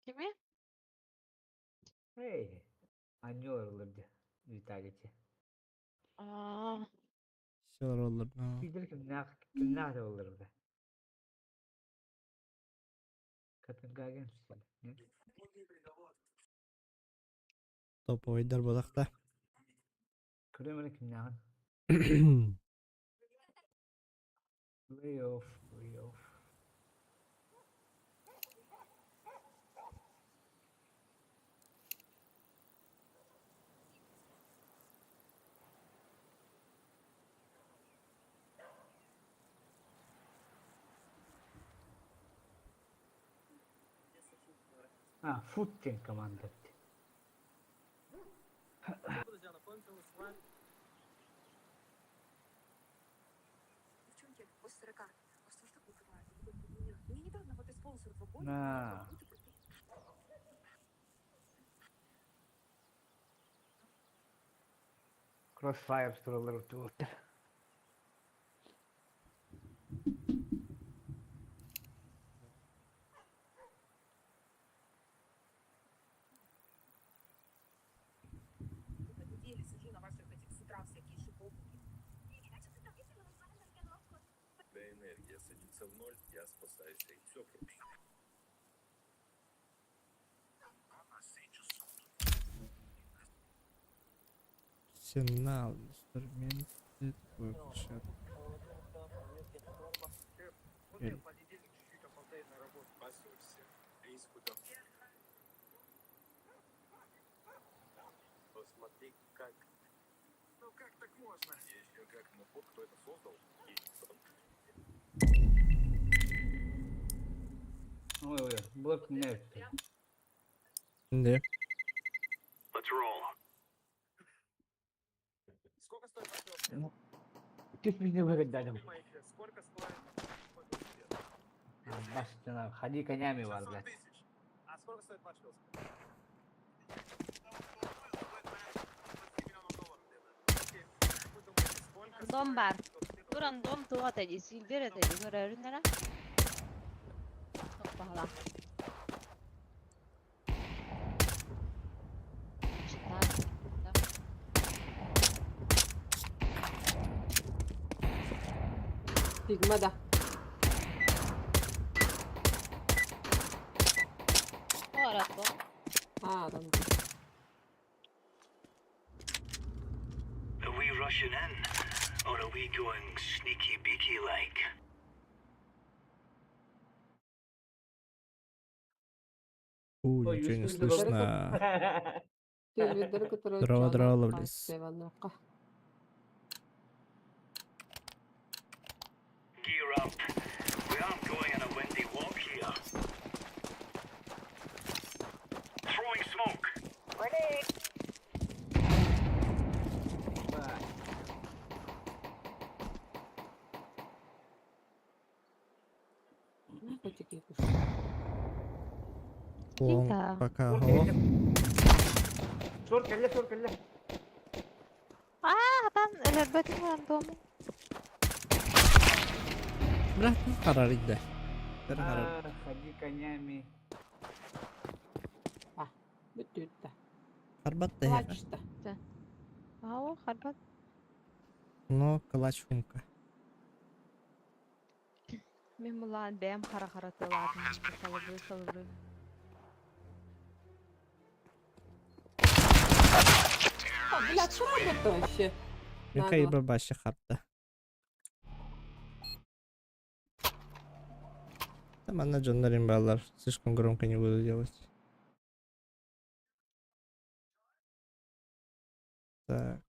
Kimi? Эй, анньыалар ыллар дии, Виталити. Аа, Все олороллор. Биирдэр кимнээх кимнээх да буоллар да. Копенгаген что ли? Нет? Топовойдар буолахта. Көрүөм эрэ кимнээҕин. Playoff, playoff. А, Фут диэн команда эбит. На. Crossfire тураллар утуоттар. Арсенал, инструменты, такое площадка. Ой, ой, былыр кимнээх эбиттэр? Да. Түс мине выгодали. Бастына, ходи конями бар, блядь. Дом бар. Туран дом туға тәді, силбер әтәді, көрәрін әрі. Тоқпағала. Сигма да. Арат А, там. Are we rushing in, or are we going sneaky beaky like? У, Ой, ничего не юстин дорога. слышно. Телевизор, который Здорово, здорово, Лавлис. Gear up. We aren't going on a windy walk here. Throwing smoke. Лонг Тихо. пока го. Шор кэллэ, шор кэллэ. Атан өлөрбөтүн рандому. Бра, хараридда. Харар. А, ходи конями. Бүттүүттэ. Харбатта. Плачта. Ау, харбат. Но калач хумка. Мен булаан бэйэм хара-хара тылаатым. Салыбы салыбы. А, блядь, что работа вообще? Михай Нагло. бабаша харта. Там она Джон Римбаллар. Слишком громко не буду делать. Так.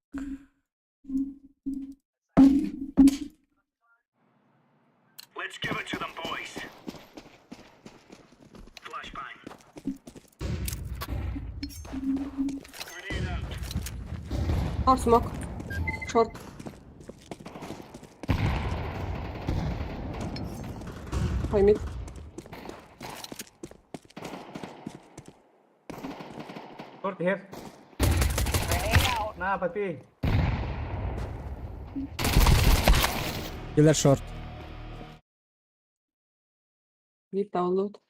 Let's give it to them, boys. Flashbang. Grenade out. А, смог. Шорт. Ой, мид. Шорт here. На, попей. Киллер шорт. Мид даунлоуд.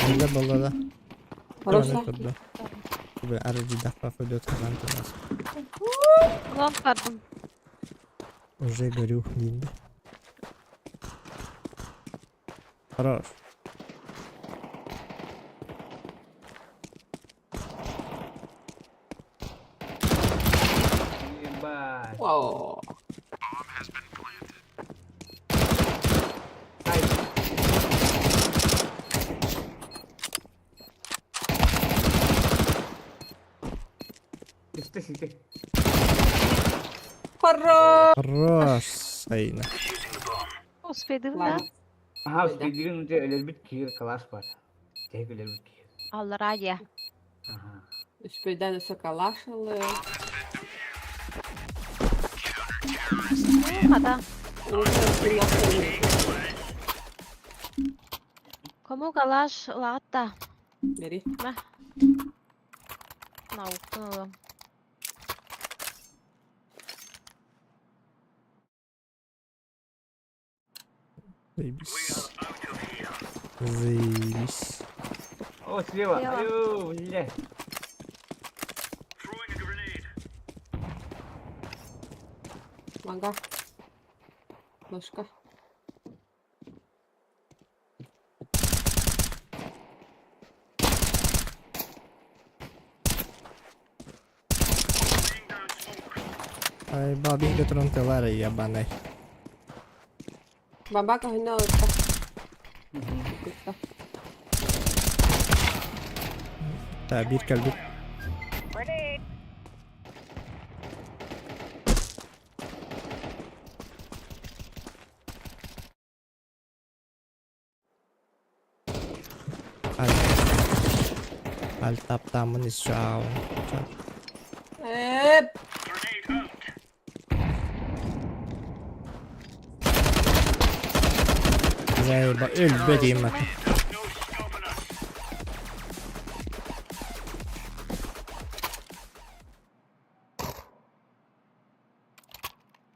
Эллэ буолла да. Хорошо. Турда. Арыдьыйдахха пойдет ханан тунас. Лом бардым. Уже горю диин да. Хорош. Ебать. О, Ай. Сити, сити. Хорош! Хорош, Сайна. Успедым да. Ладно. Аха, успейдигин уже өлөрбүт киир класс бар. Тег өлөрбүт киир. Аллара дьэ. Аха. Үспүйден өсө калашылы. Хата. Кому калаш лаатта. Бери. Науктан ылам. Заебись. Заебись. О, слева. Слева. Аю, бля. Throwing a grenade. Мага. Ножка. Laying down smoke. Ай, бабинка тронтелара ебаный. Бабака гына ытта. Ытта. Та бир кэлбит. Аль. Аль таптамын ис жауын. Эп! Grenade out. Заеба өлбө дейм. No stopping us.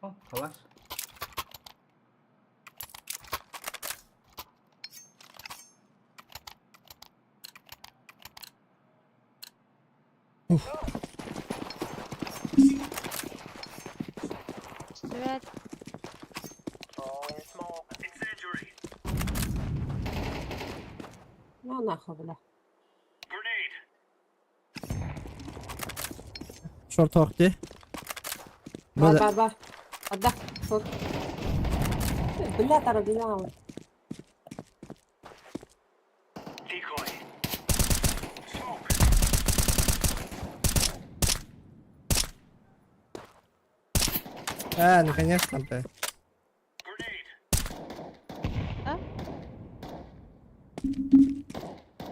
О, класс. Сүрәт. Incendiary. На нахуй, бля. Grenade. Шорт ди. Бар, Бу бар, бар. Ада. Шорт. Бля, тарабина. Decoy. Smoke. А, ну конечно, бля. Grenade.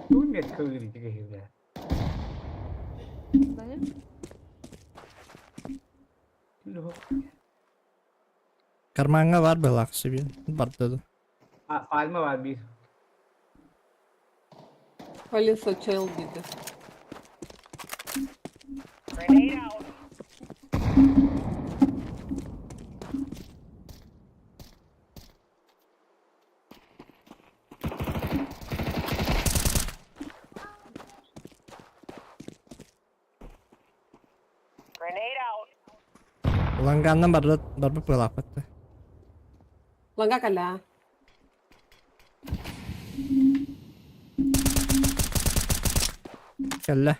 Ту метка выглядит, бля. Ну. Карманга бар белак себе. Бар деди. А, пальма бар бир. Полиса чел диде. Ланганнан бар барбы белак батты. Ланга каля. Кэллэ.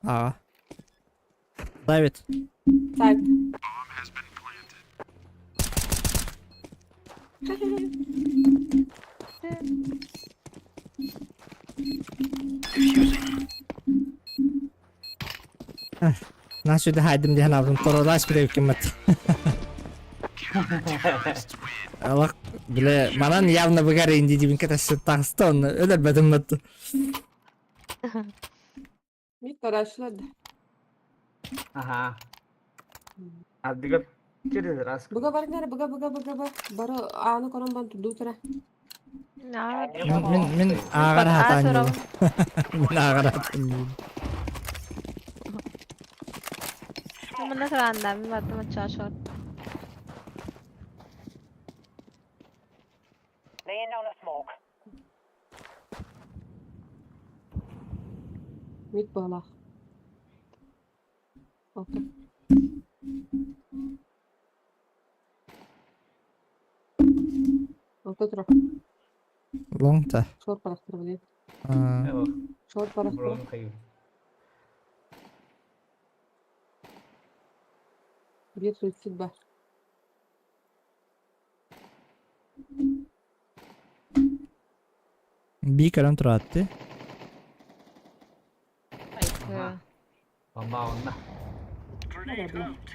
Аа. Давид. Сайт. Нас сюда хайдым диэн алдым. Торолас биле киммет. Алак биле манан явно быгар инди дибин катасы тагыстон өлөр бедиммет. Мит тарашлады. Аха. Ардыга через раз. Буга бар нere, буга, буга, буга, буга. Бары аны корон бан туду тура. Мин мин мин агар хатан. Мин агар хатан. Мына сыранда мин бардым ача шорт. Mid баҕалаах. Алта. Алта турар. Лонгта. Шорт барахтар блин. А, Шорт барахтар. Брону хайыр. Биир суицид бар. Би көрөн тураатты. Айка. Бомба онна. Grenade Бля. out.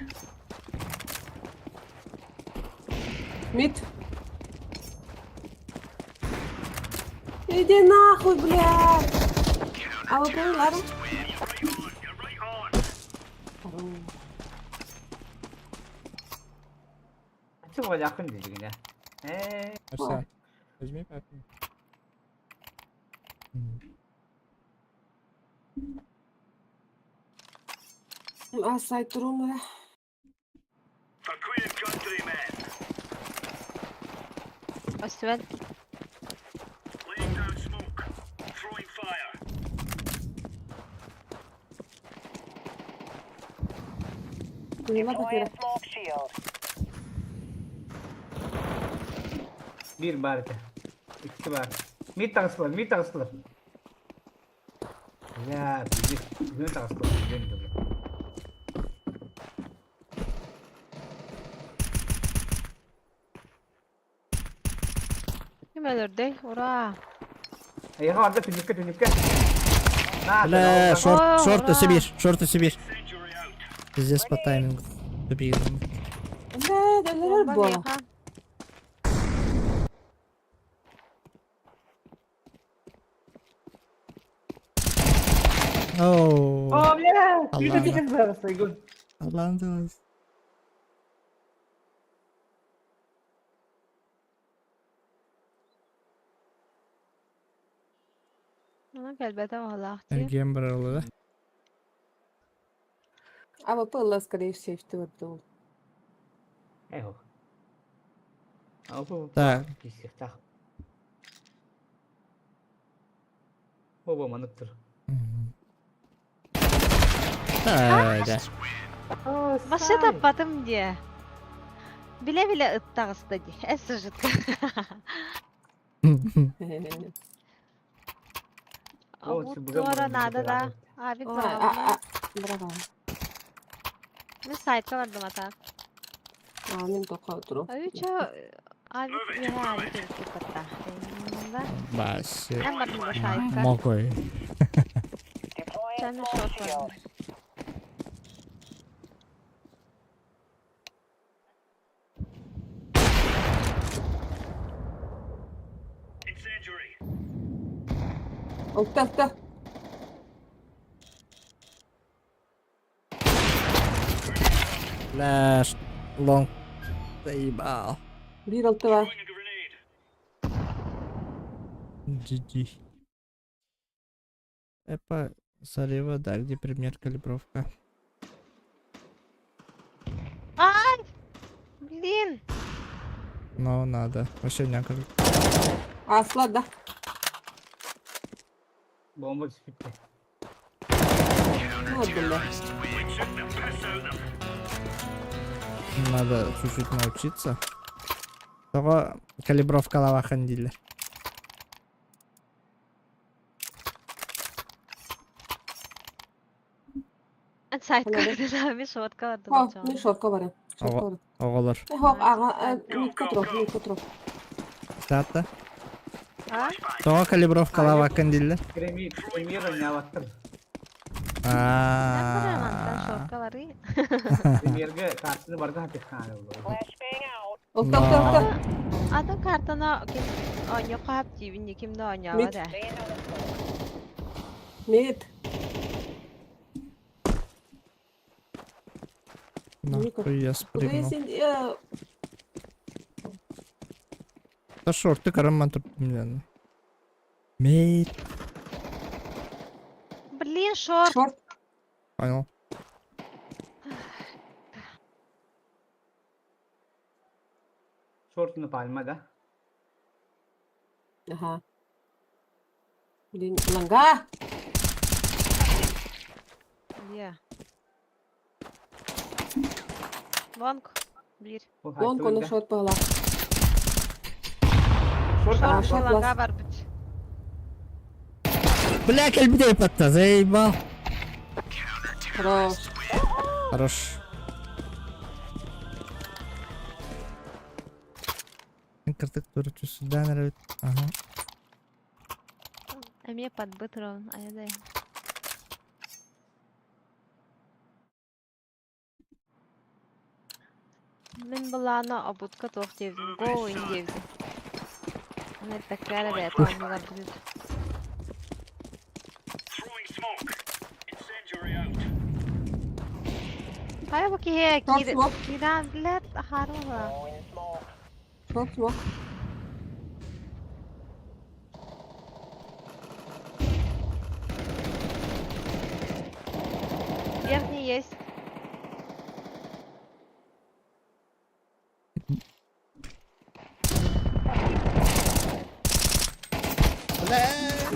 Мид. Иди нахуй, блядь! А вы понял, ладно? You're right on. You're right on. Чего якын дедигине? Э, Арсен, возьми папу. А сайт турум, For Queen and country, men. Өсвел. Laying down smoke. Throwing fire. Нема такира. Bir бар эте. Икки бар. Мид тагыстылар, мид тагыстылар. Я, пиздец. Бүгүн тагыстылар, бүгүн да, бля. Ким өлөрдөй? Ура! Эйха барда түнүккэ, түнүккэ. На, Бля, на, шорт, О, шорт ура! өсө бир, шорт өсө бир. Incendiary out. Пиздец по таймингу. Тупигин. Блядь, өлөрөр Бомба буола. миэхэ. Оу. О, бля! Allah'ım. Yüzde sekiz бар, Allah'ın duası. Онон кэлбэтэ оһолоох дии. Эргиэн баралыга. АВП ылла, скорее всего, в Эхо. А, Так, Кисехтах. Оба маныктыр. Да, да. Башы таппатым дии. Билэ-билэ ыттаҕыста дии. Эс сыжытка. О, Бу чубуга туора баран наада да. битэ Авик А, браво. а, браво. Мин сайтка бардым ата. А, мин тоққа отыру. Үй чо авик үһэ авик кытта. Бас. Эн бардым да сайтка. Могой. Чаны шот бардым. Incendiary. Алта, алта. Бля, лонг. Заебал. Биир алта бар. Throwing a grenade. GG. Эпа, Сарева, да, где пример калибровка? Ай! Блин! Но надо. Вообще не кал- Асла, да. Бомба түспүттэ. Ну, бля. We took the piss out of them. Надо чуть-чуть научиться. Того калибровка лавахан дилер. Эн сайтка Hello. бардым. Мин шотка бардым. О, мин шортка барам. Шортка барам. Оголор. Эхо, ага, мидка турур, мидка турур. Саатта. А? Того калибровка лавахан дилер. Премьер, премьер ойнаабаттар. Эн барам антан А. шотка бары. Премьерге картаны барда хатыхааны болду. Алта, алта, алта. Атын картана ким оонньуу хаап диибин ким да оонньообот Мид. ээ. Мид. Нахуй я Куда спрыгнул. сен, Да шорты караман тут блин. Мейт. Блин, шорт! Шорт. Понял. Шортуну пальма да. Аха. Блин, ланга! Илья. Лонг. Биир. Лонг ону шот быһылаах. Шорт Шорт шорт ланга лас. барбыт. Бля, кэлбит эпатта, заебал. Хорош. Хорош. Кыртык туручу сюда наравит. Ага. Эмиэ подбыт рон. Айдай. Мин былаана обутка туох диэбитим, го ин диэбитим. Оны эппэккэ эрэ бэйэтэ оннугар бүт. Throwing smoke. Incendiary out. Хайа бу киһи Шорт киир smoke. киирэн билэр ахаарыла. Шорт smoke. Верхний есть.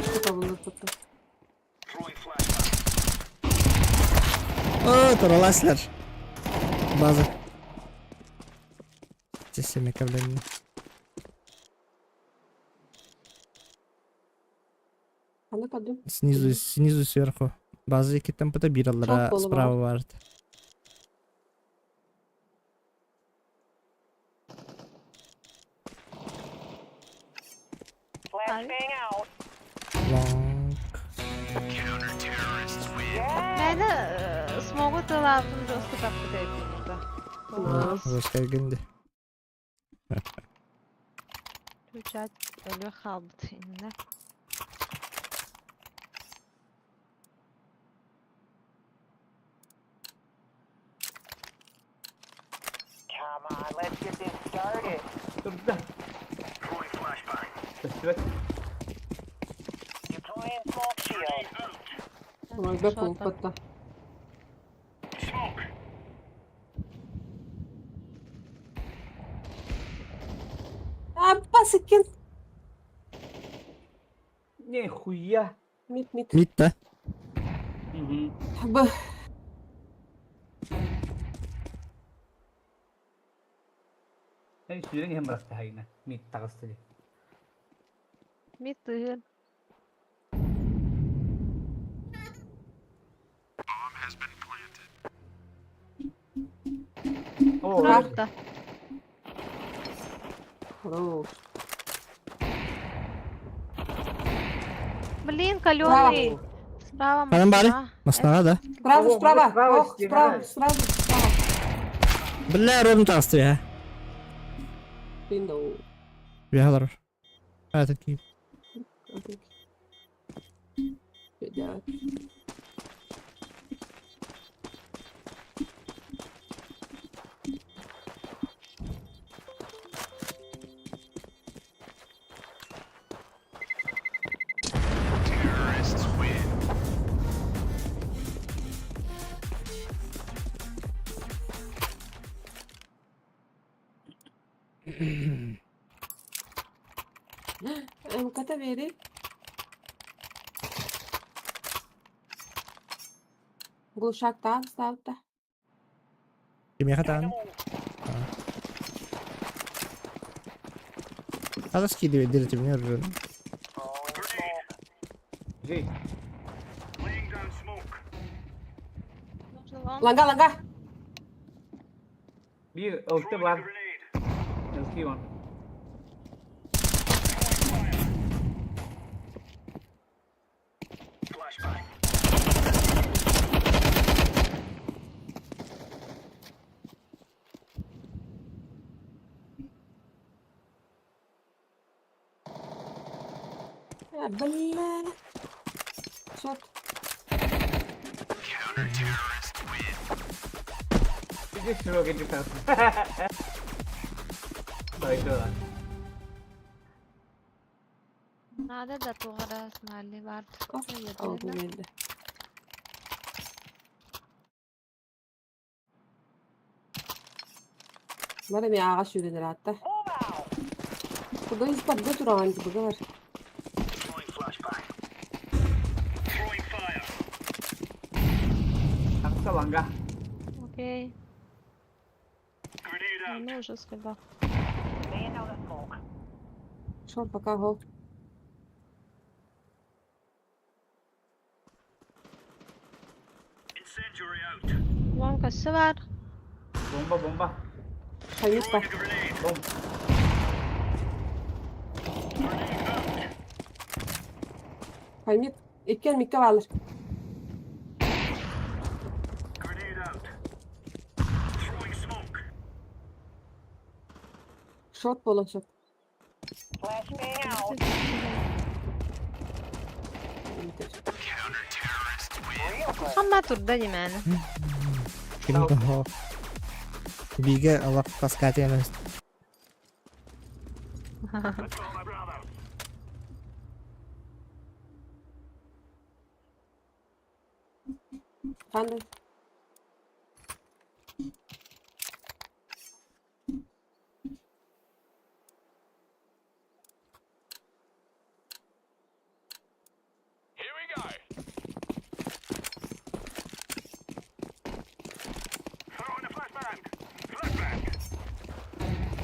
Что там тут? Throwing flashbang. О, тураласлар. База. Здесь кавлен. Аны кадым. Снизу, снизу, сверху. База iki там Шорт бираллара болу справа бард. Long. Мэне смогу тылаатын жестко таппыт эбит. Жестко генде. Включать өлө хаалбыт иннэ. Come on, let's get this started. Турда. Throwing flashbang. Көстүбэт. Deploying smoke shield. Ой, бэк патта. Smoke. Аппа сиккен. Нихуя. Мид, мид. Мид да? Мгм. Б. Эй, сүүрэн иһэн бырахта хайна. Мид таҕыста дии. Мид тыгын. О, Правда. Хорош. Блин, каленый. Справа Ханан бары? машина. Маснага да. Справа, О, справа. справа Ох, стена. справа, сразу, справа. Бля, ровно таҕыста я. Window. Бягалар. А, такие. Окей. Беда. МК-та бери. Глушак там ставта. Кимиэхэ таан? Надо скидывать, дырте мне уже. Жи. Laying down smoke. Нужно long. Ланга, ланга. Биир ылты Throwing a бар. grenade. Ылты он. Flashbang. А, бля. Шот. Иди сюда, иди там. Дойду. Надо да тугара смали бар. Оп, алды менде. Бары мен ағаш үйренер атта. Куда из под тураган типа бар. Ланга. Окей. Ну уже сколько. Laying down the smoke. Шор пока гол. Incendiary out. Ломка var. Bomba bomba. Ханюк ба. Grenade. Бомба. Хаймит. Иккен микке балыр. Grenade out. Throwing smoke. Шот болон шот. Flashbang out. Хамма турда димәне. Ким того. Биге Аллах таскать емес. Let's go, my brother. Хандай. Here we go. Throwing a flashbang. Flashbang.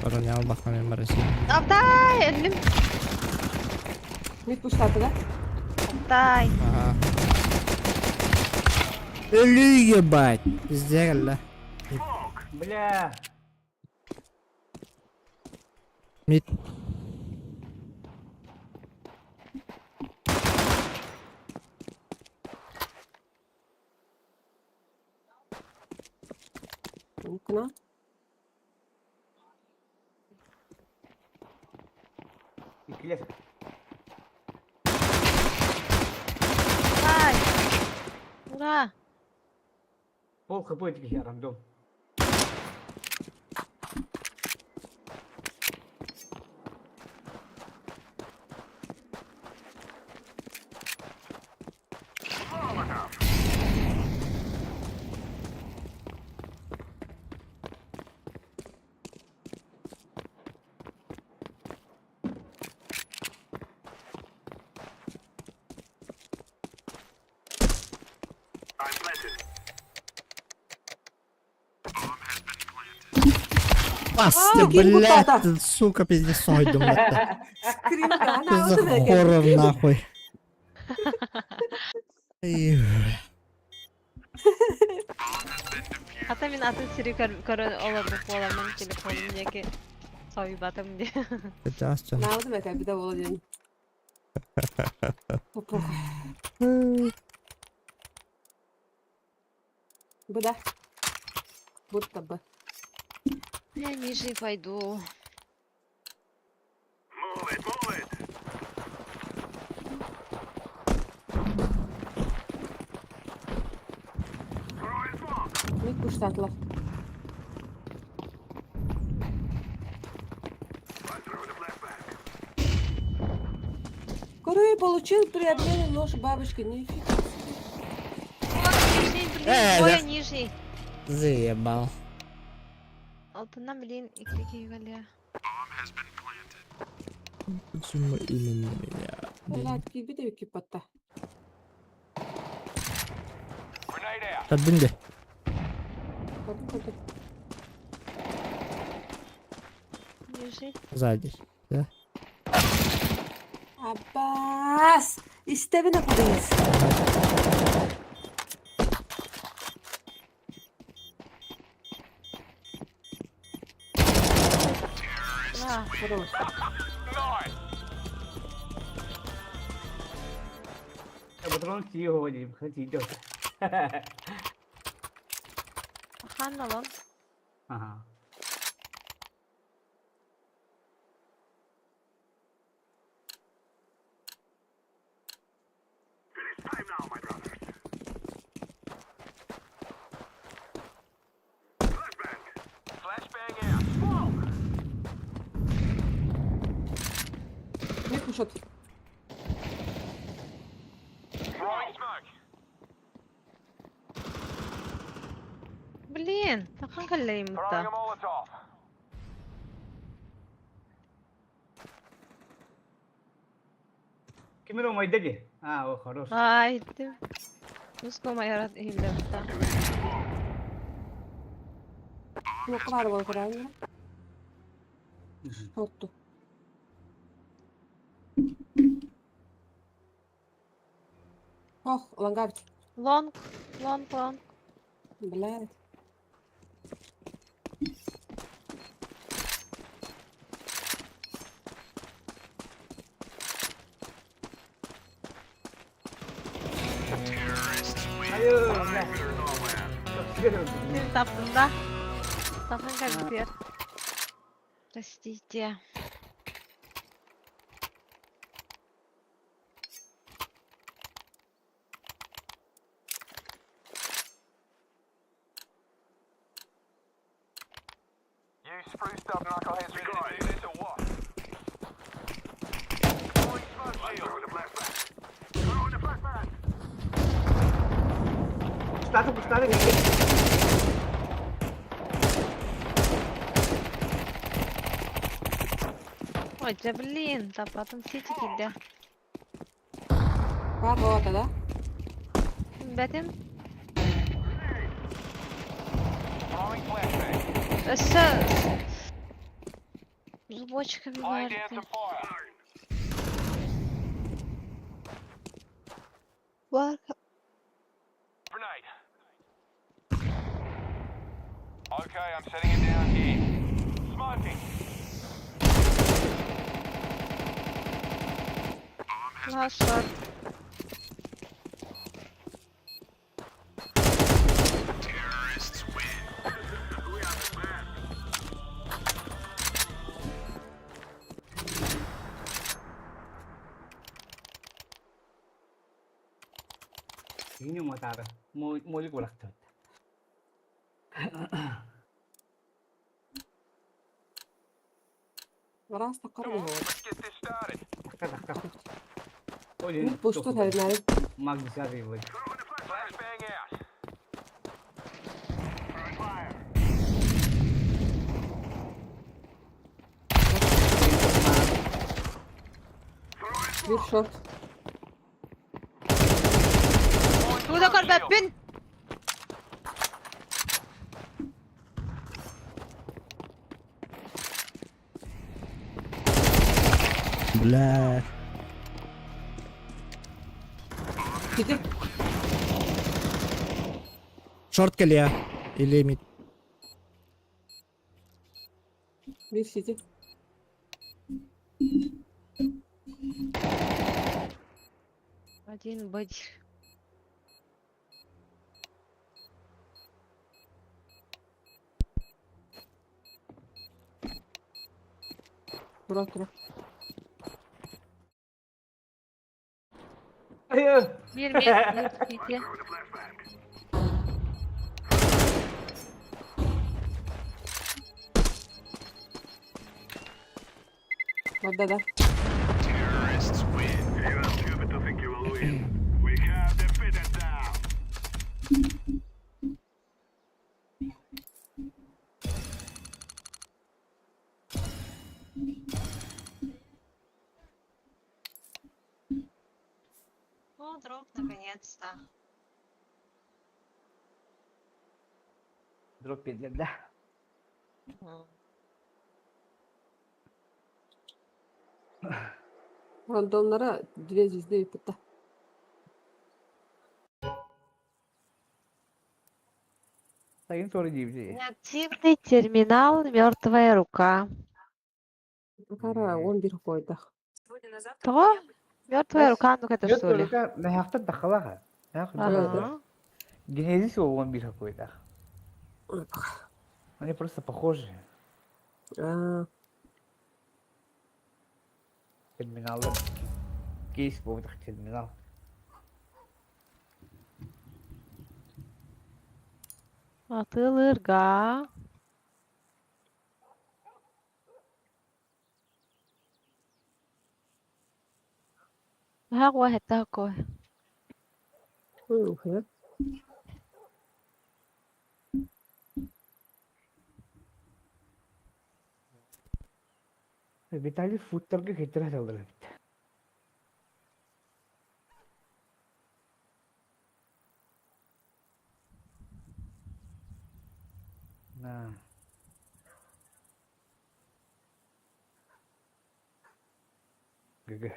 Боронял бахмамен барыси. Абдай, эллим. Мид пуштаты да? Абдай. Ага. Өлүү ебать. Пиздец, Бля. Мид. Кына. Икилер. Ай. Ура. Пол хп этих рандом. I'm planted. Бас, А, ким блядь, бутата? сука, пиздец, сойдум. Скринка. Что за хоррор нахуй? Эй, Хата мин атын сири көрөн олорбут буоламмын телефонум диэки сойбатым ди. это астон. Наалды мәкә биде бола дедим. Опа. Бу да. Будто бы. Я ниже пойду. Move it, move it. Throwing smoke. Мид пуштатылар. I'm throwing a flashbang. Коры получил при обмене нож бабочки. Нифига себе. Вот нижний, блин, Э, двое да. нижний. Заебал. Алтыннан, блин, икки югалия. Почему именно меня? Блядь, кийбит эбит кипатта. Таддым де. Көрдүм, көрдүм. Нижний. Сзади. Да? Аббас! Истебине кудыңыз. Ура. Хорош. Патрон тихо, Вадим, хотите. Ханна лон. Ага. It is time now, my brothers. Flashbang. Flashbang out. Smoke. Мид пушат. Throwing smoke. Блин, тахан каллейм Throwing та. a Molotov. Кимер умайда ди? А, о, хорош. Ай, ты. Ускома ярат иһиллэбит та. Кнопка баар буолан көрөөрү. Отту. Ох, лангавич. Long, long, long. Блядь. Айыы, Син таптым да. Тахан кабитер. Простите. You spruced up knuckleheads ready to do this or what? Throwing smoke shield. Throwing a flashbang. Throwing a flashbang. Пустаты, пустаты. Ой, да блин, тапатын сити килде. Баар буолата да? Бэтин. Throwing flashbang. Өссө зубочками Laying down барды. some fire. Бар. Grenade. Okay, I'm setting it down here. Smoking. Last shot. Кине мотары. Молик булакты. Раз такар Come on, буолар. let's get this started. Такка, такка. Ой, Пусту тэрнэр. Магнисары вот. Flashbang out. Throwing fire. Bir short. Туда көрбөппүн. Бля. Кити. Шорт кэлиэ. Или мид. Bir сити. Один быть. Тура тура. Айыы. Bir mid, bir city. Барда да. You are stupid to think you will win. We have defeated them. О, дроп наконец-то. Дроп педлер, да. Рандомнара две звезды и пытта. Сайын соры дейбі. Неактивный терминал, мертвая рука. Кара 11 койдах. То? Мертвая рука, ну это что ли? Мәхақтан тақалаға. Ага. Генезис ол 11 какой-то. Они просто похожи. Аа, Терминалы. Кейс болып терминал. Атылырга. Ха такой. хэ. Виталий футтерге хитре салдыр. На. ГГ.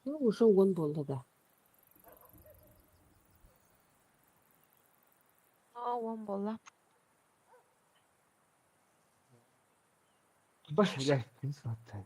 Ну, уже уон буолла да. Оо, уон буолла. Баш, блядь, күн суоттай.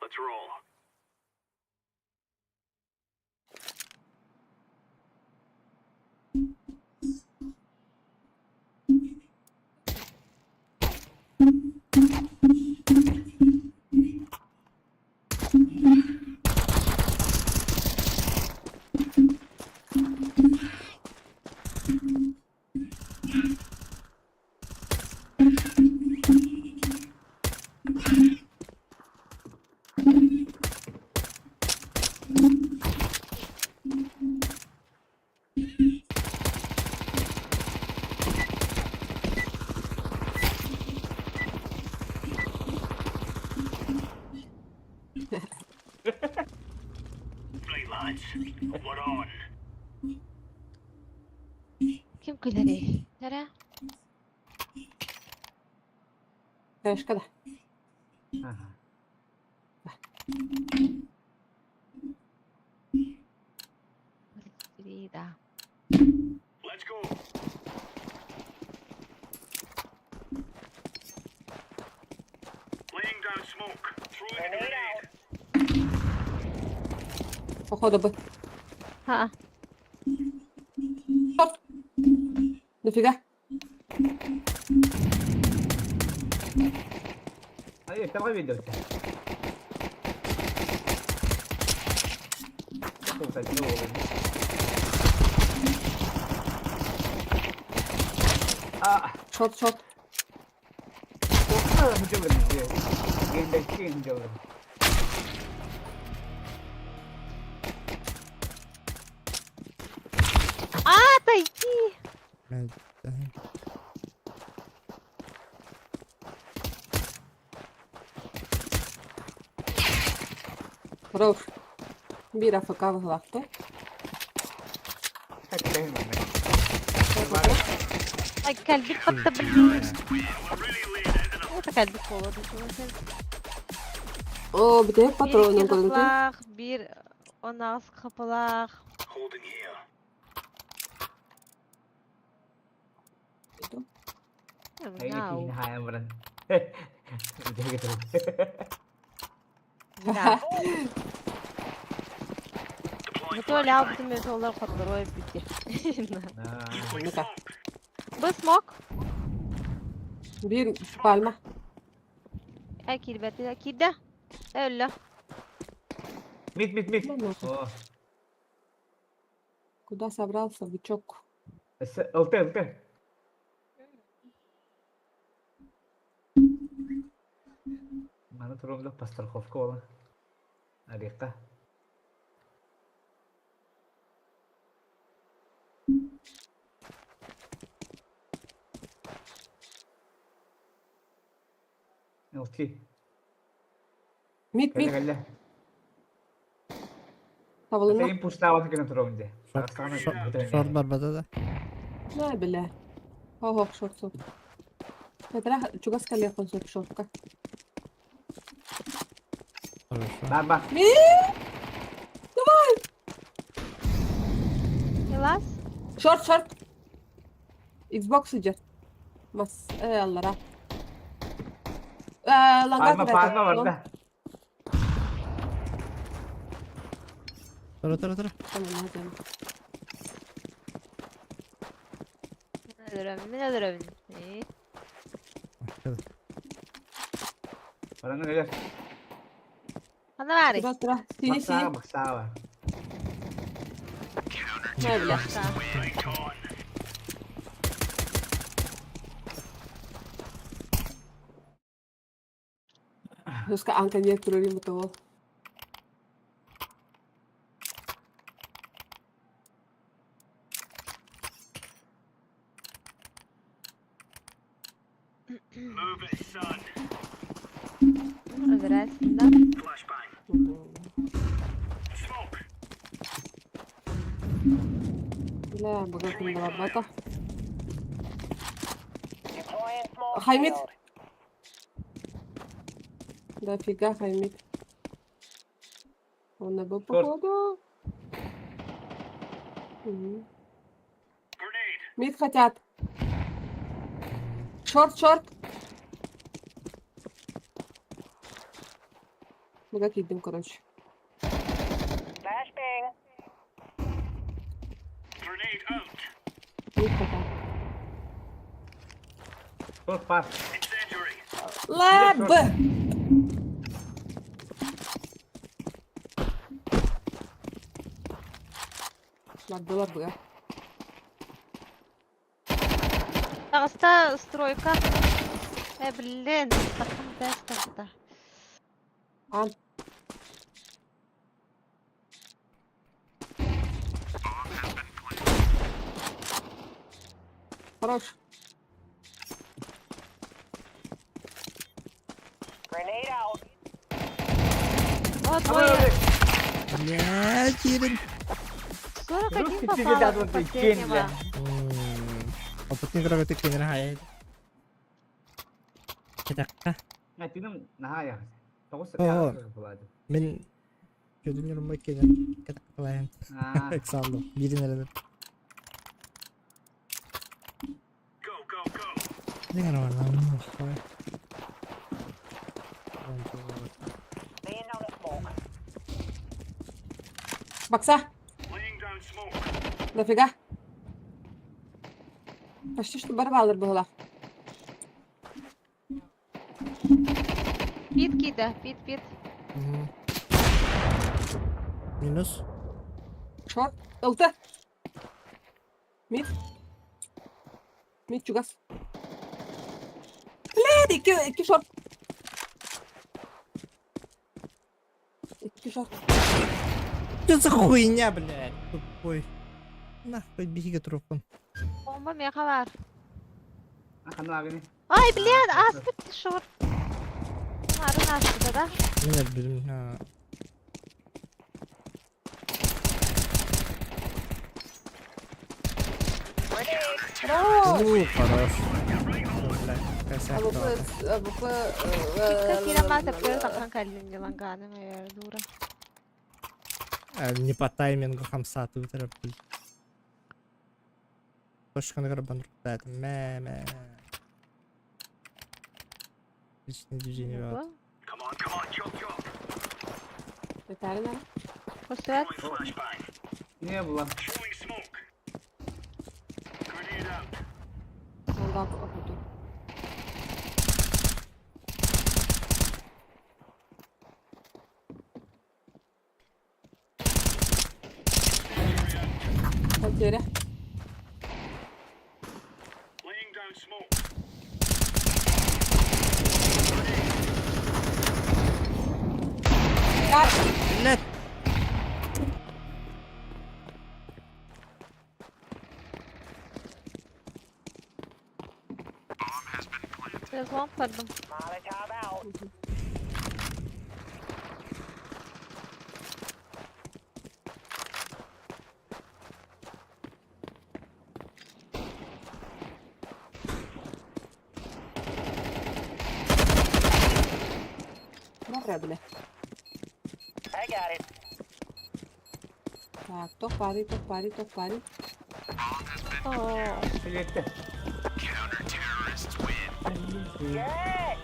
Let's roll. Right, lads. We're on. Ким күлэрий? Нара? Тэшка да. Ага. Да. Let's go. Laying down smoke. Throwing a grenade. Походу бы. Ха. Шорт. Нафига? Ай, это видео. А, Шорт, шорт. делаю. Отойди! Блядь, да. Хорош. Бир АФК в главте. Так, дай мне. Кэлбит батта блин. Это кэлбит буолуо О, бүтэһик Биир патронун икки көрүҥ. хапылаах, биир 18 хапылаах. Holding here. Эйги Мяу. киһини хаайан баран. Бүтэһик этэрин. Да. Deploying Бу туолаабытым өтө олар хотторой бүттэ. Ну-ка. Бу смок. Биир пальма. Ай киирбэтэ. Киирдэ. Өллө. Мид, мид, мид. Да нахуй. О, Куда собрался, бычок? ЛТ, ЛТ. Маны турумда постраховка ола. Арика. ЛТ. Мид, Кэллэ мид. кэллэ. Табылынна. Сен пустаабаты гына турабын дии. Шорт барбата да. На, бля. Ого, шорт соп. Петра, чугас калехон соп шортка. Хорошо. Бар бар. Мид! Давай! Илас. Шорт, шорт. Xbox идет. Мас, аллара. Лангар Парма парма бар да. Тура тура тура. Мен өлөрөмүн, мен өлөрөмүн. Бараңа кэлэр. Хана баарый? Тура, тура. Синий, Баксаға синий. баксаға бар. На, бля. Right on. Жестко Анка не турарим того. Move it, son. Өлөрөсүн да. Flashbang. Smoke. Бля, богатым была бата. Deploying smoke Хаймит. shield. Дофига хаймит. Он был Шорт. походу. Мгм. Grenade. Мид хотят. Шорт, шорт. Мы как едим, короче. Flashbang. Grenade out. Мид хотят. Шорт бар. Incendiary. Лаб! Лабы, лабы. Таҕыста стройка. Блин, такым бэс тарта. А, хорош. Grenade out. О, двое. Бля, Кирин. 41 Руки тебе попала дадут, в ты последнего. кинь, Опытный игрок ты кинер хай. Кетакка. Тинум наһаа Тоҕус Оо. болады. Мен көдүнөр мой кинер. Кетакка Аа. Эксалды. Бирин эле. Go, go, go. Не гана бар lan. Ой. Laying down a smoke. Бакса, Laying down smoke. дофига. Почти что барбалыр была. Пит кида, пит, пит. Минус. Шорт. ЛТ. Мид. Мид чугас. Блядь, икки, икки шорт. Икки шорт. Что за хуйня, блядь? Тупой. Нахуй биһиги трупун. Бомба меха бар. Хана агини. Ай, блин, аспыт шорт. Арын аспыта да. Мен өлбүтүм. Хорош! У, хорош. Бля, косяк АВП, тоже. АВП... Икка киирэн баар таптыыр тахсан кэллим дьалаҥкааным эйэр дура. Не по таймингу хамсааты бутара блин. Точканы көрөр Мэ мэ. Личное движение вот. Come on, come on, chop chop. Бэтээрин Көстүбэт. Throwing flashbang. Не было. Throwing smoke. Grenade out. Онда охоту. Потеря. Laying down smoke. Блядь! Телефон көрдүм. Molotov out. Бара бля. I got it. Так, тох пари, тох пари, тох пари. Оо. Билетте. Yes!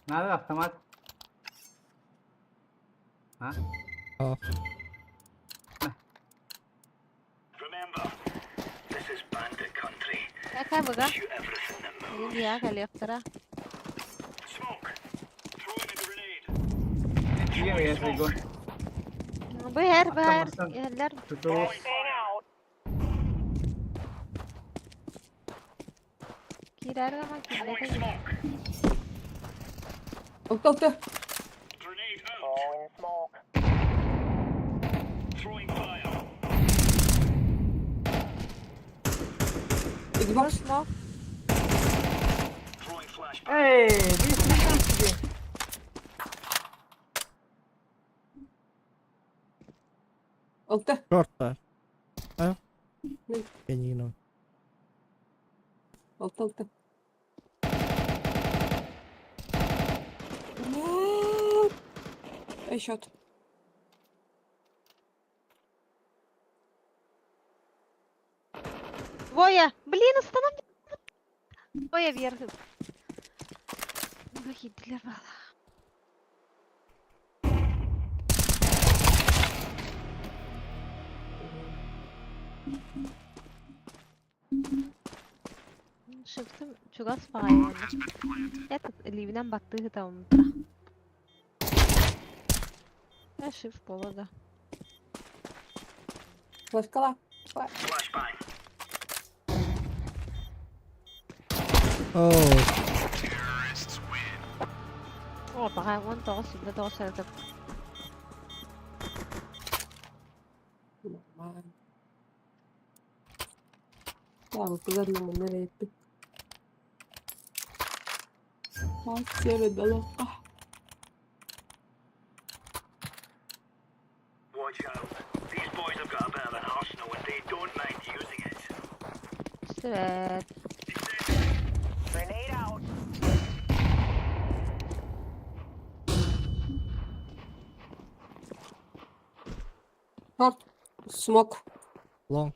Надо автомат. А? О, Remember, this is bandit country. Какая быга? Shoot everything that moves. Илин кэлиэхтэрэ. Smoke. Throwing a grenade. Тиийэн я сайгон. Бу иһэр бу иһэр. Автоматтан. Иһэллэр. Туту. Flashbang out. Киирэр гама Throwing киирбэтэ. smoke. Ылта-ылта. Grenade out. Throwing smoke. Throwing fire. Xbox. Smoke. Throwing flashbang. Эй, бис тебе. Ылта. Шорт бар. А? Мин. Пианино. Ылта, ылта. Нет. Эй, счет. Двое! Блин, останови! Двое вверх. Выхидлер бала. Шифтым чугас баҕайы. Этот ливнен баттыы там. Э, shift буолла да. Флешкала. Flashbang. О, О, баҕай, 19 29 это. Нормально. Да, вот туда на меня репи. 7 дало. Watch out. These boys have got a bit of an arsenal and they don't mind using it. Свет. Grenade out. Short. Smoke. Long.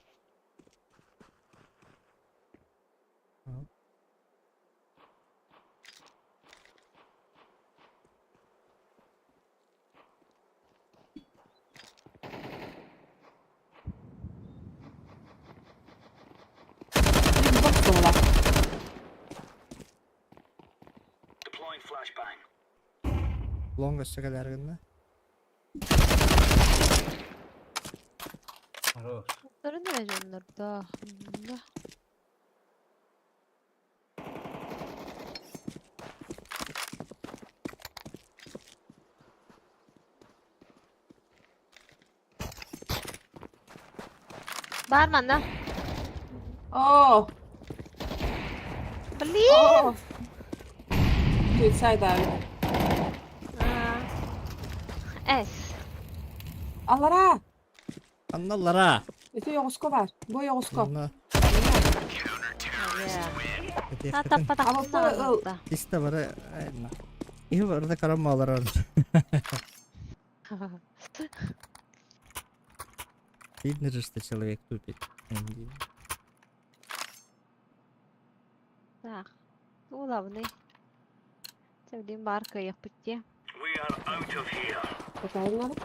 Xbox буолла. Deploying flashbang. Long өссө кэлэргиннэ. Хорош. Дөрүн да дьоннор да. Да. Бар манна. О, Блин! о. Суицид abi. А. С. Аллараа! Анналара. Ити оҕуско баар. Бу оҕуско. Онно А таппатахпын Ыл. да. Истэ бары Иһи барыта караммалар. Видно же, что человек тупит. Так. Главный. Севдин бар кыйык битти. We are out of here. Батарыналар.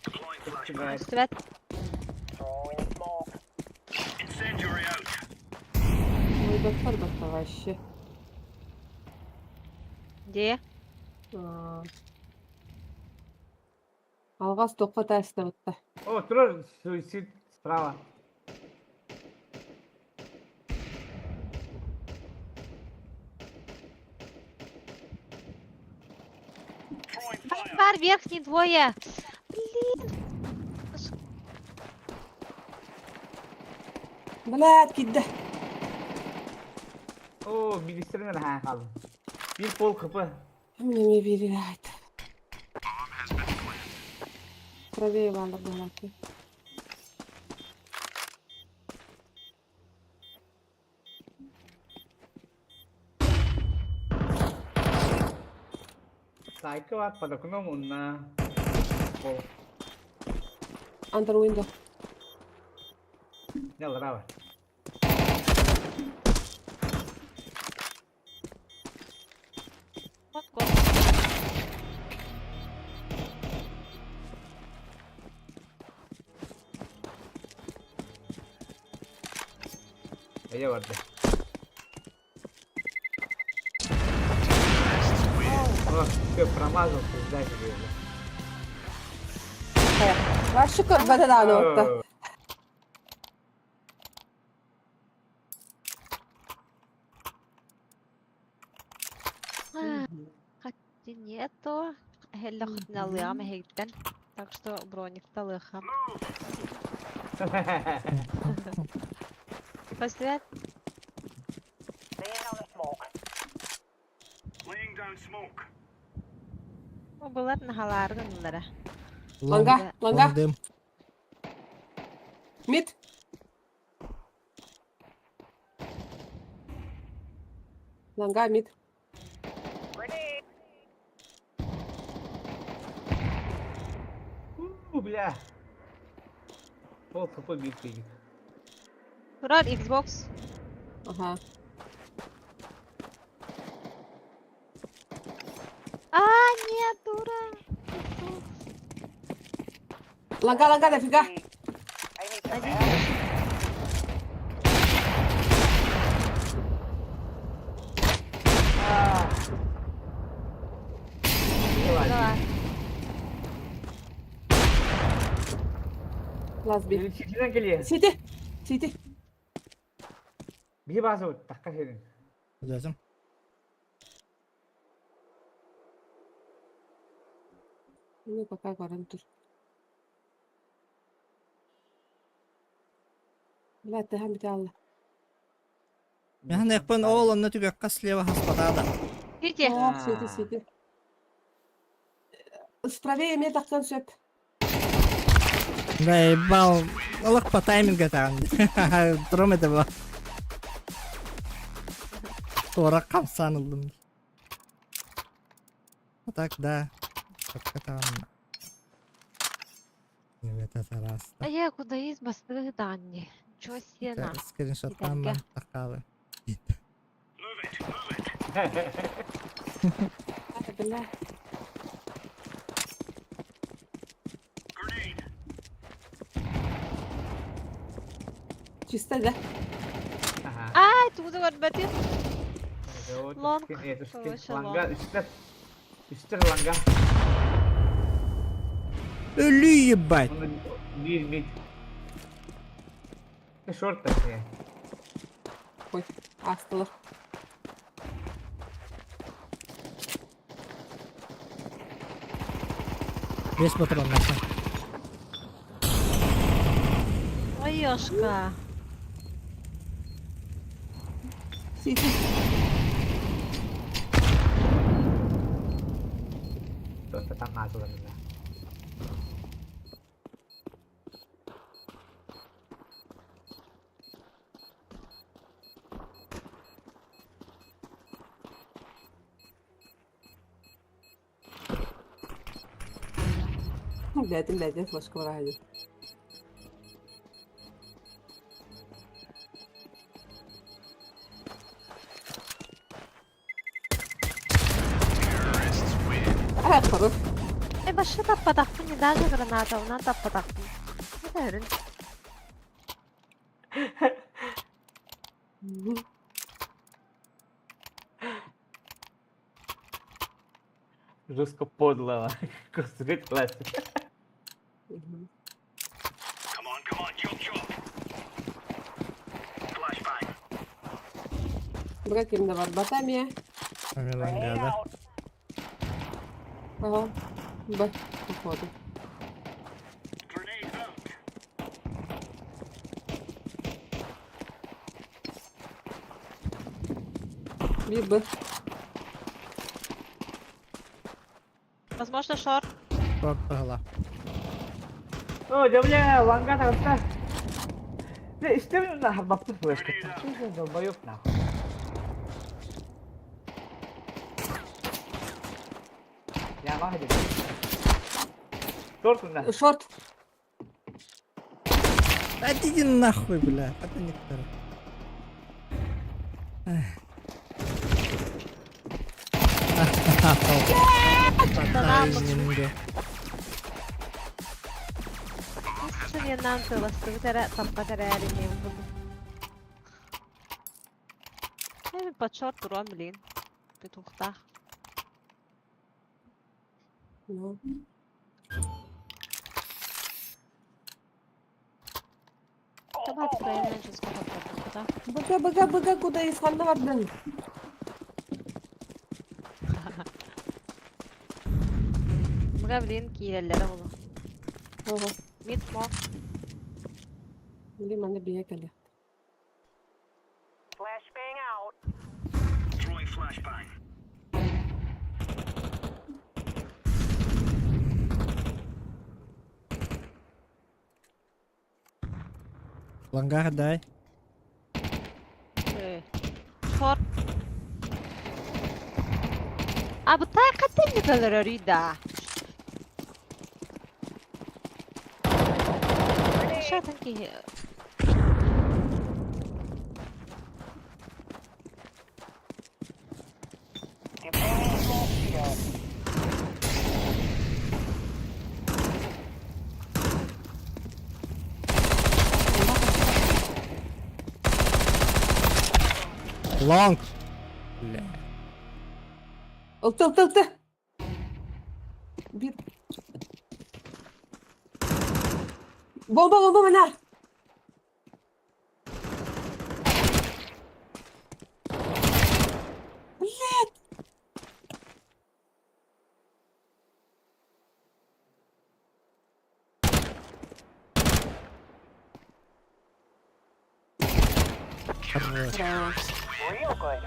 Deploying flashbang. Үстүбэт. Throwing smoke. Incendiary out. Ойдоттор да вообще. Где? Алғас тоққа тәсті бітті. О, турар суицид справа. Throwing fire. Бар верхний двое. Блин. Блядь, кидді. О, bilgisayarın ha kaldım. Bir pol kapı. Мне берет. Правее вам балаки. Saykı var, padakunom unna. Pol. Under window. Ne alır abi? Вот гол. Ece vardı. О, все, промазал, пизда тебе уже. Вообще көрбәді аны отта. Нету. Хелле хотналыам хейттен. Так что броник талыха. Послед. Laying down the smoke. Laying down smoke. Булар нахаларгынлара. Ланга, ланга. Дым. Мид. Ланга, мид. Grenade. У, бля. Пол капы bir кредит. Турар Xbox. Ага. А, нет, дура. Xbox. Ланга, ланга, дофига. I need some Один. help. Да. Лазби. Biri çiftçiden geliyor. Сити. Сити. Bir bazı dakika senin. Lazım. Ну, пока көрін тұр. Бля, ты бите алла. Мен экпен ол онна түгәккә слева хаспатада. Видите? Ох, сити, сити. Правее мен тақтан сөп. Да, ебал. Аллах по тайминга там. Тром это было. Тора камсанылдым. А так, да. Так там. Это раз. А я куда из бастыры данни. Чё сена? Скриншот там Итәлгә. такалы. Move it. Move it. Ай, бля. Grenade. Чисто, да? Aha. Ай, туда көрбәтим. Лонг. Üstten, Хорошо, langa, üstten. Üstten langa. Ölü ебать. Onu bir mid. Short da şey. Ой, астылыр. Бес патрон нашла. Ой, ёшка. Сити. Dörtte tam ağzı. Бээтин бээтин флешка бараһыйы. Э, хорош. Э, башы таппатахпын, не даже гранатабынан таппатахпын. Это өрүн. Жестко подло. Косыгыт класс. Come on, come on, chop chop. Flashbang. Быга ким да барбата эмиэ. Grenade Милангада. out. Ага. Б. Походу. Grenade out. Биир Б. Возможно, шорт. Шорт быһыылаах. О, да бля, ланга таҕыста. Бля, истэбин нахуй баппыт флешкаттан. Чё за долбоёб нахуй. Я махи. Торт на. Шорт. Да иди нахуй, бля. Это не второй. Немного. Сымыянан тыластыбыт эрэ таппат эрээри буоллум. Эми под шорт туруом билигин. Петухтаах. Ну. Табат правильно жестко таппатах. Быга, быга, быга, куда из ханна бардын? Быга билигин киирэллэрэ буолуо. Ага. Мид смок. Или маны бие кэлэ. Flashbang out. Throwing flashbang. Лангар дай. Шорт. А бу хаттан не да. Шатан ки. Deploying smoke shield. Лонг. Бля. Ылты, ылты, ылты. Биир. Бомба, бомба, мана. Блядь. Хорош. Хорош. Real good.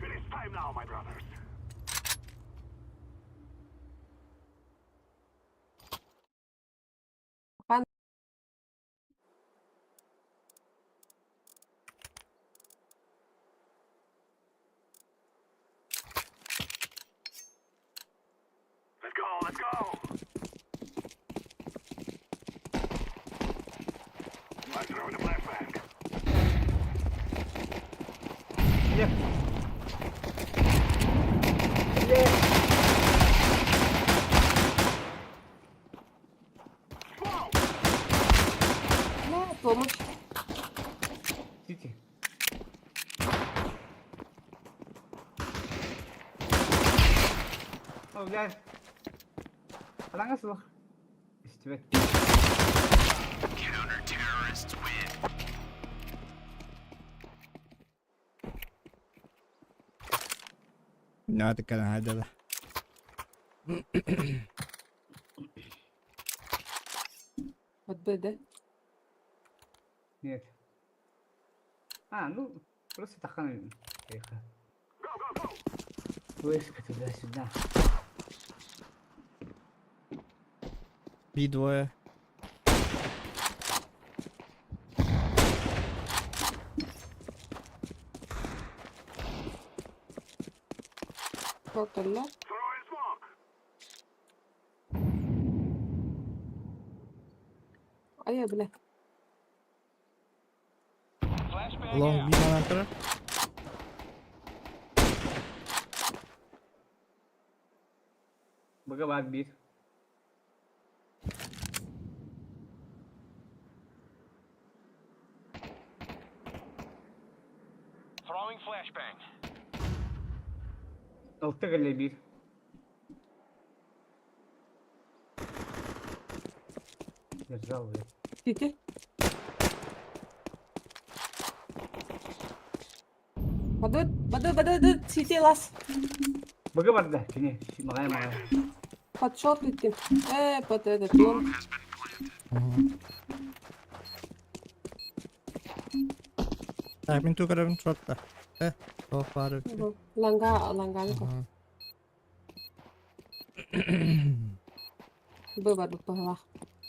It is time now, my brothers. Пан- Let's go, let's go. I'm throwing a flashbang. Лев. Лев. Smoke! Бля, помощь. Сити. О, бля. Алаңа суох. Истибэт. Counter-terrorists win. Ну, это Канада. Вот Б, да? Нет. А, ну, Просто тахан тихо. Вышка туда-сюда. Би двое. Хотелло. Айа бля. Long би манан турар. Бага бар биир. Алта кэллэ биир. Держал, блядь. Сити. Бадыт, бадыт, бадыт, сити лас. Бага барда, кини, маҕай маҕай. Под шорт идти. Под этот лонг. Так, мин тугу шотта. Туох баар эбит. Ланга, ланганы көр. Бу барбыт быһылаах.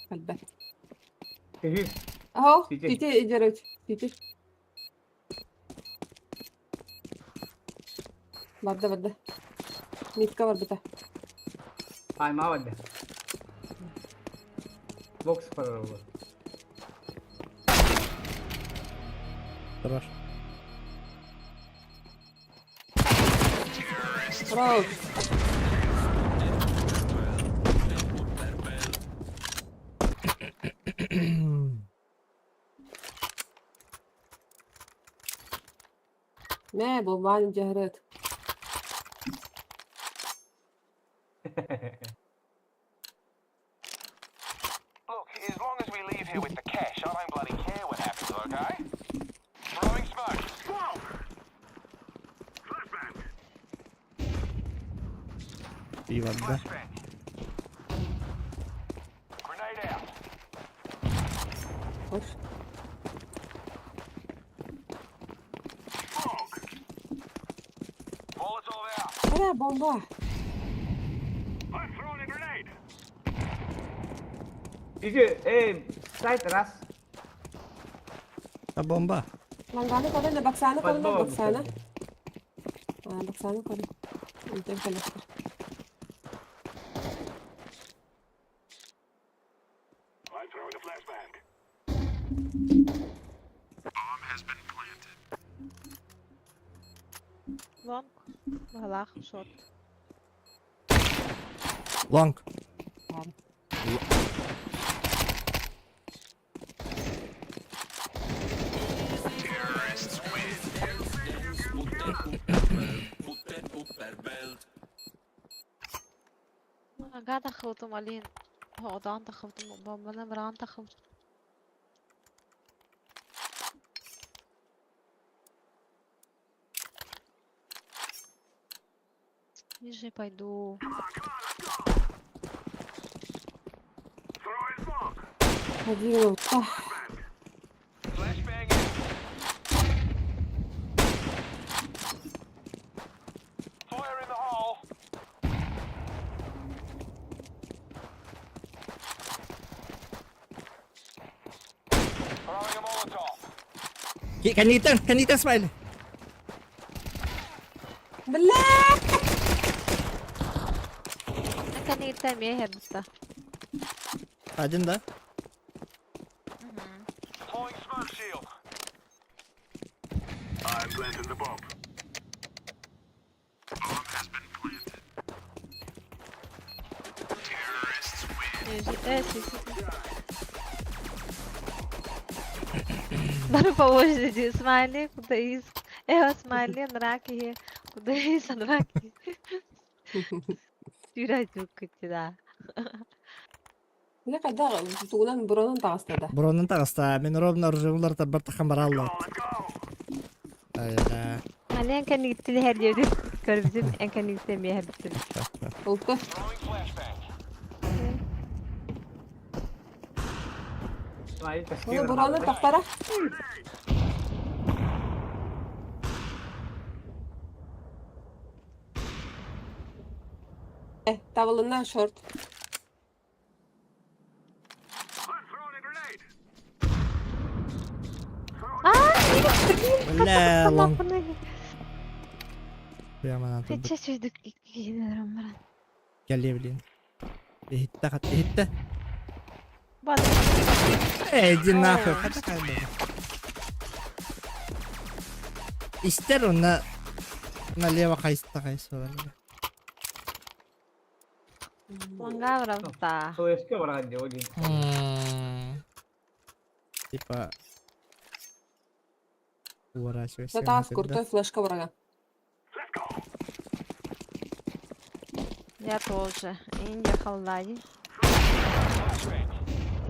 Элбэх. Киһи. Аһо, Сити. сити дьэрэж. Сити. Барда, барда. Митка барбыта. Аймаа барда. Бокс барар буолар. Турар. Браво. Мэ, бомбаны дьаһарыт. Look, as long as we leave here with the cash, I don't bloody care what happens, okay? Throwing smoke. Smoke! Flashbang! Би барда. Flashbang. Grenade out. Хош. Smoke! Molotov out. Эрэ, бомба. I'm throwing a grenade. Иди, эй, сайт раз. А бомба. Ланганы көрөн, баксаны көрөн, Подбор. баксаны. А, баксаны көрөн. Онтон кэлэхтэр. I'm throwing a flashbang. Long. Быһылаах short. Long. Баар. Ланга тахыбытым Алин. Оҕотоон тахыбытым, бомбаны быраҕан тахыбытым. Ниже пойду. Throwing smoke. Один отта. Flashbang out. Fire in the hole. Throwing a Molotov. Кэнниттэн, кэнниттэн смайли. Бля! Кэнниттэн эмиэ иһэрбитэ. Один да? Deploying smoke shield. I'm planting the bomb. Э, Бары по очереди. Смайли, куда из. Смайли, нраки, куда из, нраки. Тюря да. Бля, хайдах тугунан бронан таҕыста да. Бронун таҕыста. Мин ровно режимлар бар тахан бараллар. Let's go. Айда. Али кэнниттэн иһэр диэбитим. Көрбүтүм, эн кэнниттэн эмиэ иһэрбитим. Олта. Throwing flashbang. Ай, Оны бронан тахтара. Табылынна шорт. Бля, long. Прямо на тут. Хече сүйдүк иккиһин баран. Кэлиэ блин. Иһиттэ хат иһиттэ. Бат. Эй, иди нахуй. Хата хайда. Истер онна налево хайста хайса. Лонга барабыта. Флешка баран дии, ол иһин. Типа уворачивайся. Да таас куртой флешка барага. Я тоже. Индия халлади.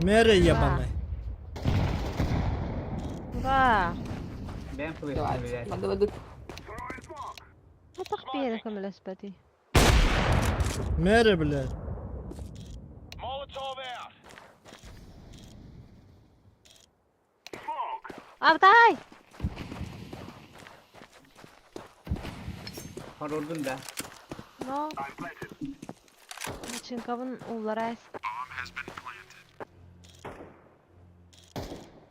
Мэри ебаный. Ура! Бэйэм флешканы билэр. Бады бады. Атах биэрэ көмөлөспөтүй. Мэри, блядь. Molotov out. Абдай! Хорордун да. Но. Начинкабын уулара эс.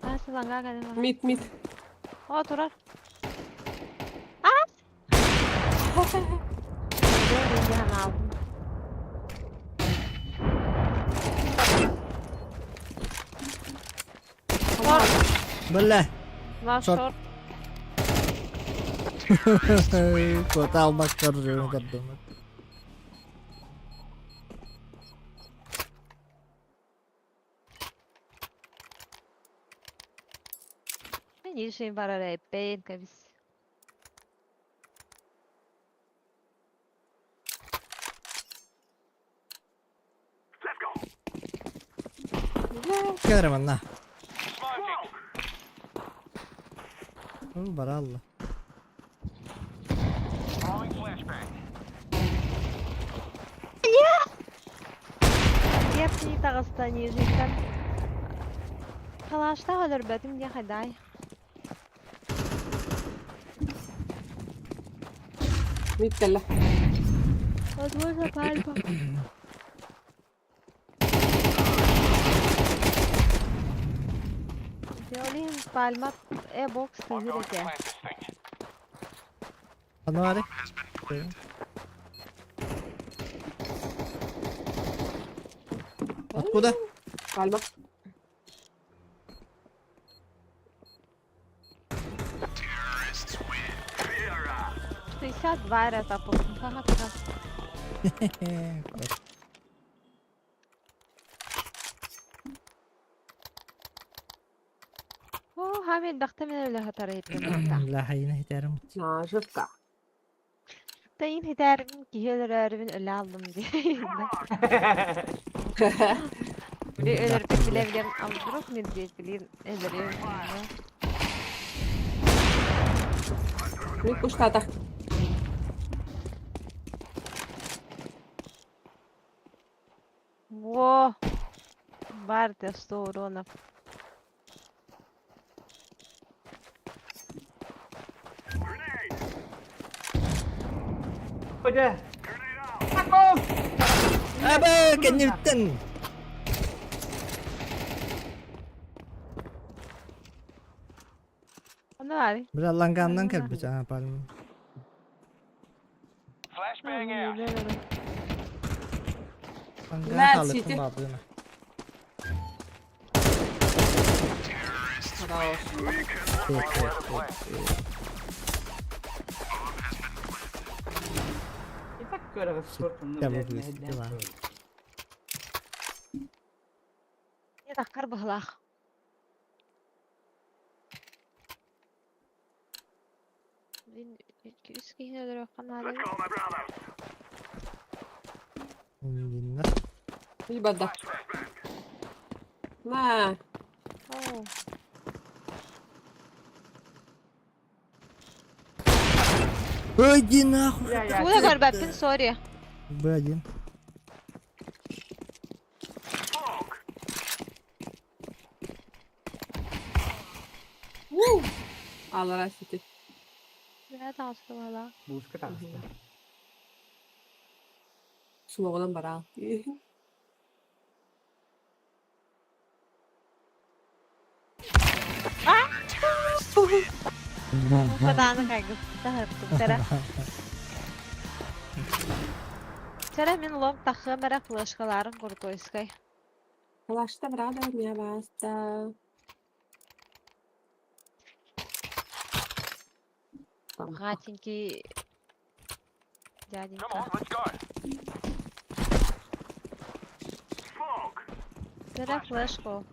Таас ланга кэлэн баран. Мид мид. О, турар. А! Дьэ, алдым. Бля. Лав Шорт. шорт. Куота албаккар көрдүм. Нижний барарай пейн кабис. Кэлэр манна. Smoking. Ол баралла. Throwing flashbang. Верхний таҕыста нижнийтан. Халаштаах өлөрбөтүм диэн хайдай. Мид кэллэ. Возможно, пальма. Дьэ, пальма э-бокс I'm тыһыр going to этэ. plant this thing. Аны бары. Откуда? Пальма. 62 эрэ таппыппын. Хаха-хаха. Оо, хаамин элбэхтэ мин өлө хатара иһиттим Ла хайына хитәрим. Наживка. Тайын хитээрбин киһи өлөрөөрүбүн өлө аллым дии. Били өлөрбүн билэ-билэм а вдруг медведь билин өлөрүөм Мид пуштата. Во! Бар те 100 уронов. Ходе. Аков! Аба, кэнниттэн. Ону баар. Бля, ланганнан кэлбит аа пальма. Flashbang out. Ланган Бля, халыттым сити. баабына. Хорош. И так көрөҕүт спортунна Я билэр буду нэһилиэк. дела. Не таккар быһылаах. Мин үс киһини өлөрүөххэ наада. Инниннер. Мид барда. На. Оо. Иди нахуй. Я, я. Тугу да көрбөппүн, сори. Б1. Уу. Алара сити. Бля, таҕыста быһылаах. Бууска таҕыста. Суоҕунан бараал. Кытааны кайгыппыта һыртыбыт эрэ. Чэрэ мин лом тахыам эрэ флешкаларын курутуойскай. Калашта брада меня баста. Богатенький Come дяденька. on, let's go. Smoke. Чэрэ флешку.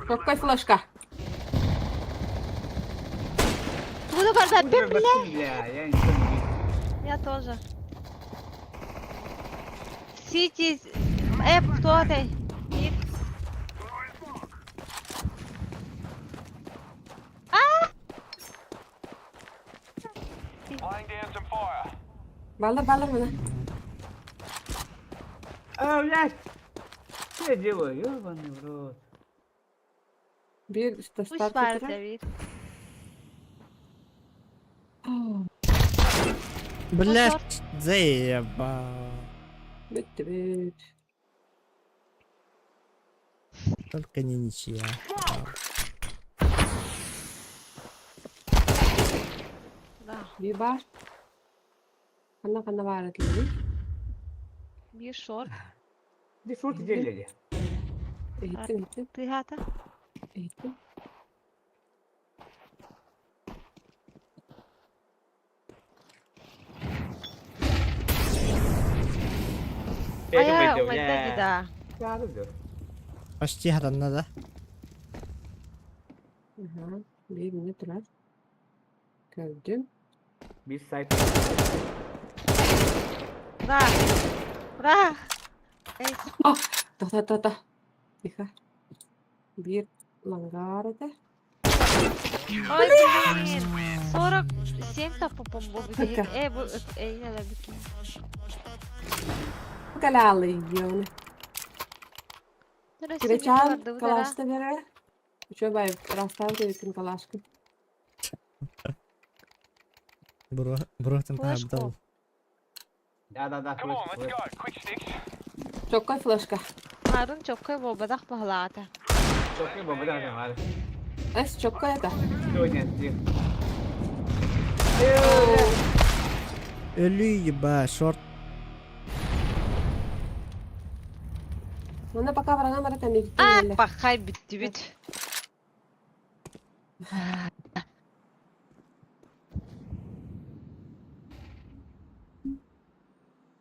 Какой флешка? Буду барда бля. Бля, я ничего не вижу. Я тоже. Сити... кто ты? Ник. Laying down some fire. Баллар баллар мына. А, блядь! Что я делаю? Ёбаный в рот. Бир Пусть старт бар Давид. Блядь, заебал. Бүттү бүт. Только не ничья. Да. Бир бар. Ханна ханна бар этилди. Bir шорт. Иди шорты делали. Иһиттим иһиттим Ты гата? иһиттим. А я умайда да. Да. Почти харанна да. Аха. Бир мине турар. Көрдүм. Бир сайт. Ура! Ура! Эй, Тоқта тоқта. Тихо. Бир лангар этэ. Ой, блин! 47 там по Кака. бу, эй, не надо. Калалы йоны. Киречан калашта бере. Үчө бай растан көйүкүн калашкы. Бұрықтың Флешку. табдал. Да, да, да. Come on, let's go. Quick sticks. Чоккой флешка. Марын чоккой болбадах баһалаата. Чоккой бабадан бар. Эс чоккой это. Сегодня ты. Өлі еба, шорт. Мына пока бараган бара тәмигиттен А, эле. пахай бүттү бүт.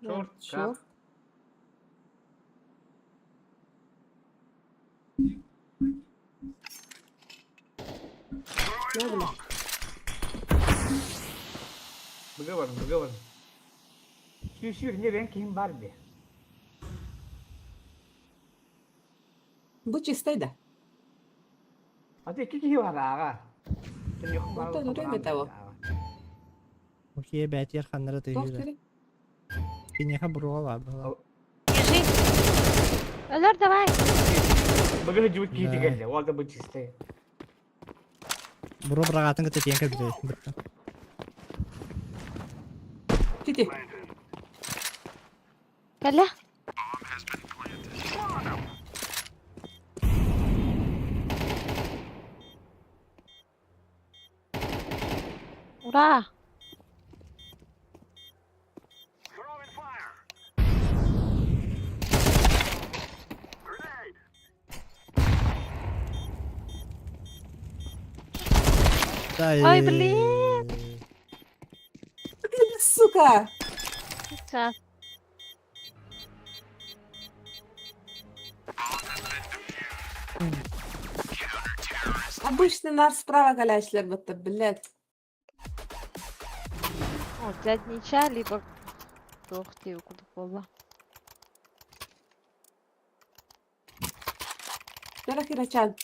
Шорт, Шорт. Не было. Быга быга бар. Шүр не бен ким бар бе. Бу чистой да. А ты кики бар ага. Онтон үрүм того. Окей, бәтер ханнара Тох түйді. керек. Кинеха бұруға бар. бұла. Бежи. Өлөр, давай. Быга жуут кити Да. келди. Ол да бу чистой. Бұру бұрағатын кіті тен кірді. Бітті. Тити. Кәле. Ура! Throwing fire. Grenade. Ой, блин. Сука! Сейчас. Обычный нар справа каляшлер будто, блядь. О, дядь ничья, либо туох тиу кудук буолла. Бера хирачан.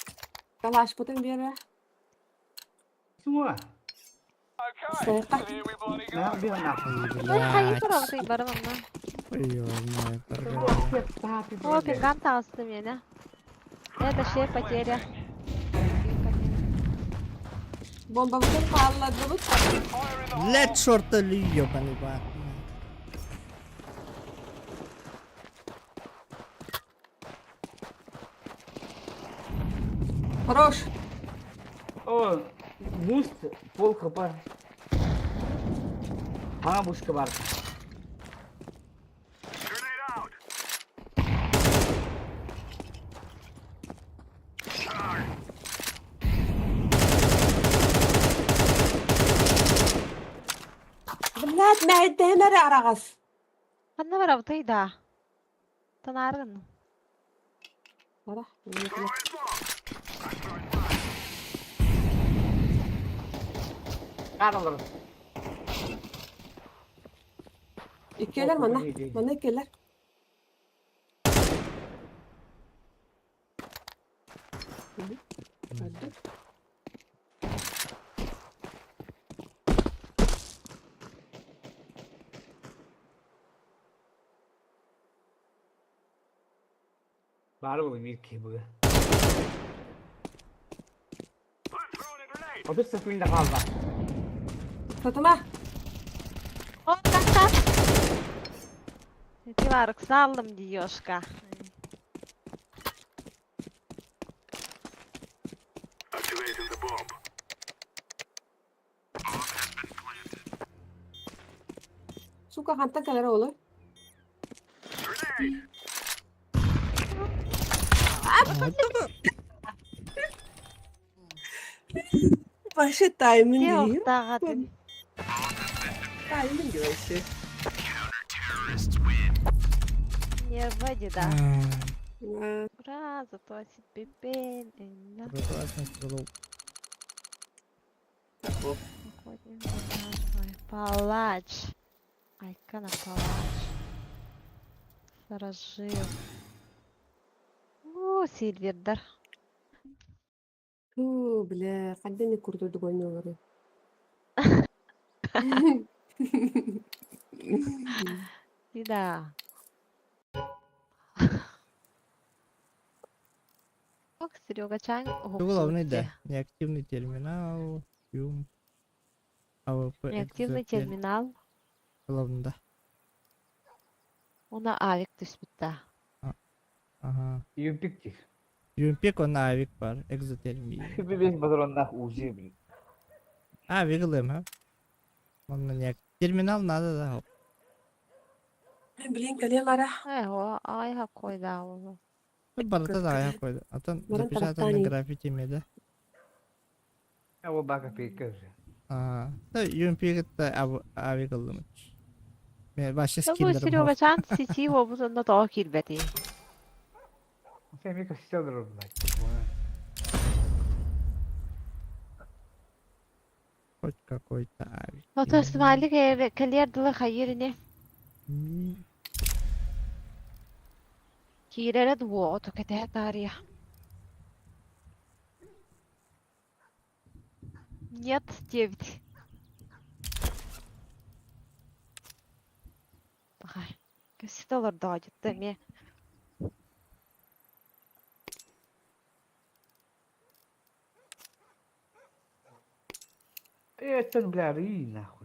Калаш потом бера. Суа. Okay. Сайка. Here we bloody go. На бе на. Ой, хайы турабыт барым онно. Ой, О, пингам таҕысты миэнэ. Это ще потеря. Бомба бутын қаллады бұт. Fire in the hole. Блядь, шорт өлі, ебаный бат. Хорош. О, буст, пол хп. Ана бушка бар. Grenade out. Блядь, мэйдээн эрэ араҕас. Ханна барабытай даа? Танааргын. Бара. Каралар. Иккиэлэр манна. Манна иккиэлэр. Көрдүк. Баар буолуо биир киһи быга. I'm throwing a grenade. 30 секунда хаалла. Сатыма. О, так, так. Ити бар ыксаллым дии Ёшка. Activating the bomb. Сука, хантан кэлэрэ олой? Grenade. Вообще тайминг Те дии. охтааҕатын. Тайминг вообще. Нерва дии да. Да. Ура, зато сиппиппин. Инна. Классно стрелок. Охотник за Ой, палач. Айкана палач. Сторожил. О, Сильвердар. Фу, бля, ханна не курдук оонньуулларый? Дии да. Ох, Серега Чан Что главное, да. Неактивный терминал, юм. АВП, Неактивный экзотель. терминал. Главное, да. Уна авик түспүт Ага. Юмпик дии. Юмпик он авик бар, экзотермия. Бес патроннаах УЗИ, блин. А, виглым, а? Он на неак... Терминал надо, да. Хоп. Блин, кэлиэм ара. Э, о, ай какой да ол. Ну, барыта да, какой. А там Баран запечатанный тараптаний. граффити да. Ол бака пейка уже. А, да, юмпик это авик ыллым. Мен вообще Бу скиллерым Серега Чан сити обузунда тоҕо киирбэтий. Сен мека сидел, блядь. Хоть какой-то авик. Ото смайлик кэлиэр дылы хайыр ини. Киирэрэ дуо, ото кэтэһэ таарыйа. Нет, 9. Пахай. Көстө олордоодьутта эмиэ. Это, бля, ры, нахуй.